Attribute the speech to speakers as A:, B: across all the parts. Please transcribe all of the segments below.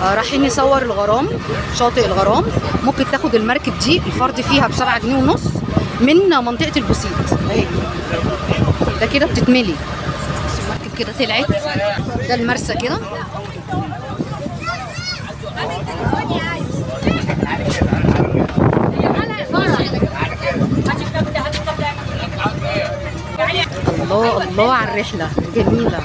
A: رايحين نصور الغرام، شاطئ الغرام. ممكن تاخد المركب دي، الفرد فيها ب7 جنيه ونص من منطقة البوسيت اهي. ده كده بتتملي المركب كده، طلعت ده المرسى كده. الله الله على الرحلة جميلة.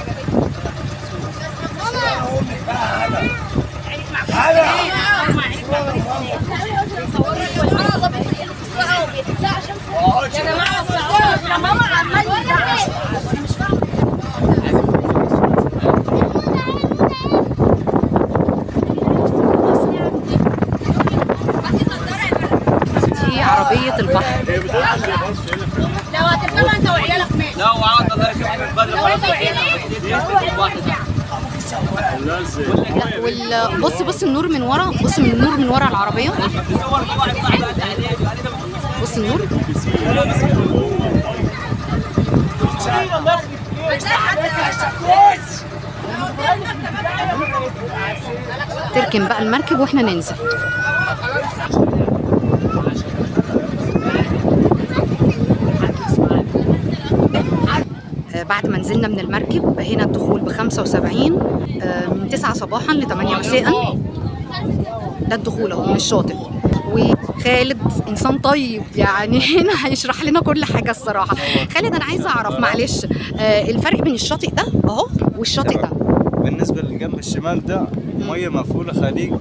A: دي عربية البحر.
B: لو هتركبها انت وعيالك ماشي.
C: لا وعاد الله يركب بدري.
B: لو انت وعيالك.
A: لا بص بص النور من ورا، بص من النور من ورا العربية، بص النور. تركن بقى المركب واحنا ننزل. بعد ما نزلنا من المركب هنا الدخول ب75، من 9 صباحا ل 8 مساء. ده الدخول اهو من الشاطئ. وخالد انسان طيب يعني هنا هيشرح لنا كل حاجة الصراحة. خالد انا عايزه اعرف معلش، الفرق بين الشاطئ ده اهو والشاطئ ده.
D: بالنسبة للجنب الشمال ده مية مقفولة، خليج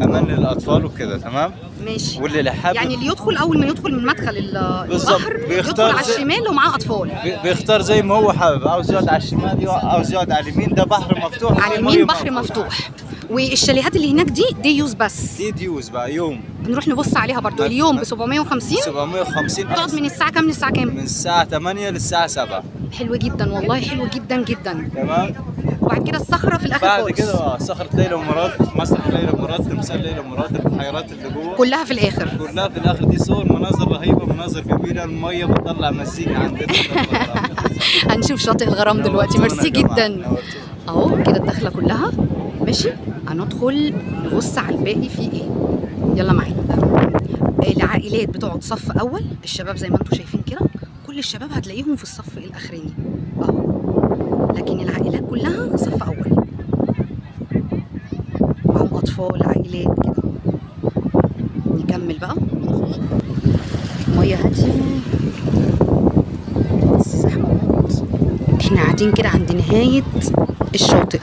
D: امان للاطفال وكده، تمام؟
A: ماشي.
D: واللي حابب
A: يعني اللي يدخل اول ما يدخل من مدخل
D: بالظبط،
A: البحر يدخل
D: بيختار
A: على الشمال ومعاه اطفال.
D: بيختار زي ما هو حابب، عاوز يقعد على الشمال يقعد، عاوز يقعد على اليمين. ده بحر مفتوح،
A: على
D: مية
A: اليمين بحر
D: مقفولة.
A: مفتوح. والشاليهات اللي هناك دي day use بس،
D: دي day use بقى يوم
A: نروح نبص عليها برضو. اليوم ب 750.
D: 750.
A: تقعد من الساعة كام للساعة كام؟
D: من الساعة 8 للساعة 7.
A: حلو جدا والله، حلو جدا جدا.
D: تمام.
A: وبعد كده الصخرة في الاخر
D: بعد
A: خالص.
D: كده صخرة ليلى مراد، مسرح ليلى مراد، تمثال ليلى مراد، البحيرات اللي جوه
A: كلها في الاخر.
D: كلها في الاخر. دي صور، مناظر رهيبة، مناظر جميلة، المية بتطلع مزيكا عندنا.
A: هنشوف شاطئ الغرام دلوقتي.
D: نورتونا
A: ميرسي
D: يا جماعة،
A: جدا.
D: نورتونا.
A: اهو كده الدخلة كلها ماشي. هندخل نبص على الباقي فيه ايه. يلا معايا. العائلات بتقعد صف اول، الشباب زي ما انتم شايفين كده كل الشباب هتلاقيهم في الصف الاخراني اهو، لكن العائلات كلها صف اول، معهم اطفال، عائلات كده. نكمل بقى. مية هادية بس زحمة موت. احنا قاعدين كده عند نهاية الشاطئ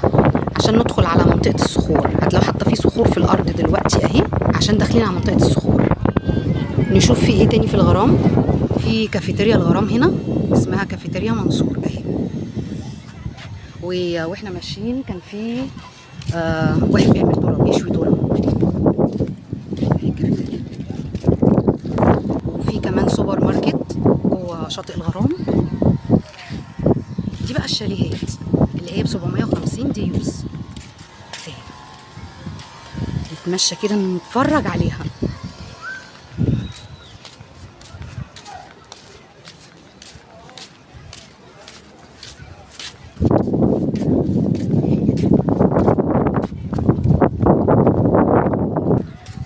A: عشان ندخل على منطقة الصخور. هتلاقوا حتى في صخور في الارض دلوقتي اهي، عشان داخلين على منطقة الصخور. نشوف في ايه تاني في الغرام. في كافيتيريا الغرام هنا اسمها كافيتيريا منصور اهي. واحنا ماشيين كان في واحد بيعمل ذره، بيشوي ذره. اهي الكافيتيريا. وفي كمان سوبر ماركت جوه شاطئ الغرام. دي بقى الشاليهات اللي هي ب 750 day use اهي. نتمشى كده نتفرج عليها.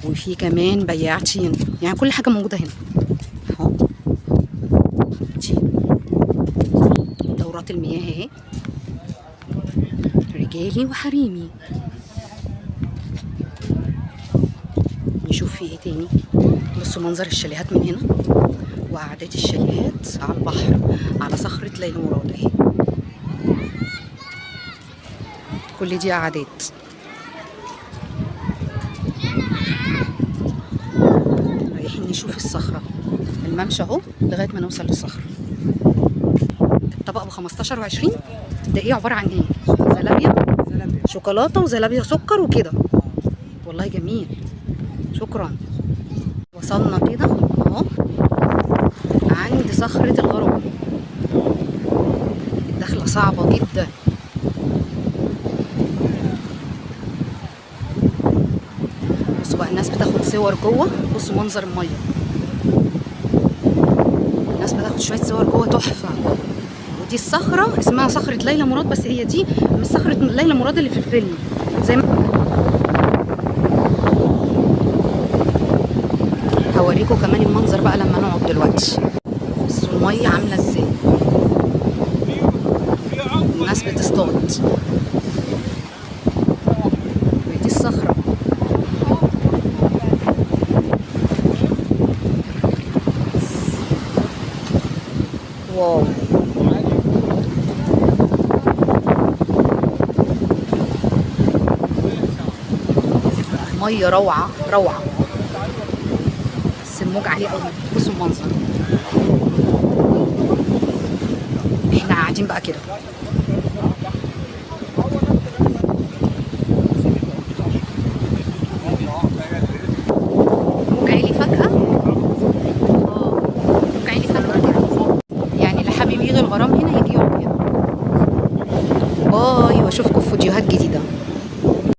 A: وفي كمان بياع تين، يعني كل حاجة موجودة هنا اهو. تين، دورات المياه اهي، رجالي وحريمي. نشوف في ايه تاني. بصوا منظر الشاليهات من هنا، وقعدات الشاليهات على البحر على صخرة ليلى مراد اهي. كل دي قعدات. رايحين نشوف الصخرة، الممشى اهو لغاية ما نوصل للصخرة. الطبق ب 15 و20. ده ايه عبارة عن ايه؟ زلابية، شوكولاتة وزلابية سكر وكده. والله جميل، شكرا. وصلنا كده اهو عند صخرة الغرام. الدخلة صعبة جدا. بصوا بقى الناس بتاخد صور جوه. بصوا منظر المية، الناس بتاخد شوية صور جوه تحفة. ودي الصخرة اسمها صخرة ليلى مراد، بس هي دي مش صخرة ليلى مراد اللي في الفيلم زي ما هوريكم كمان المنظر بقى لما نقعد دلوقتي. بصوا المية عامله ازاي، الناس بتصطاد. ودي الصخرة. واو. مية روعه روعه، بس الموج عالي قوي. بصوا المنظر، احنا قاعدين بقى كده.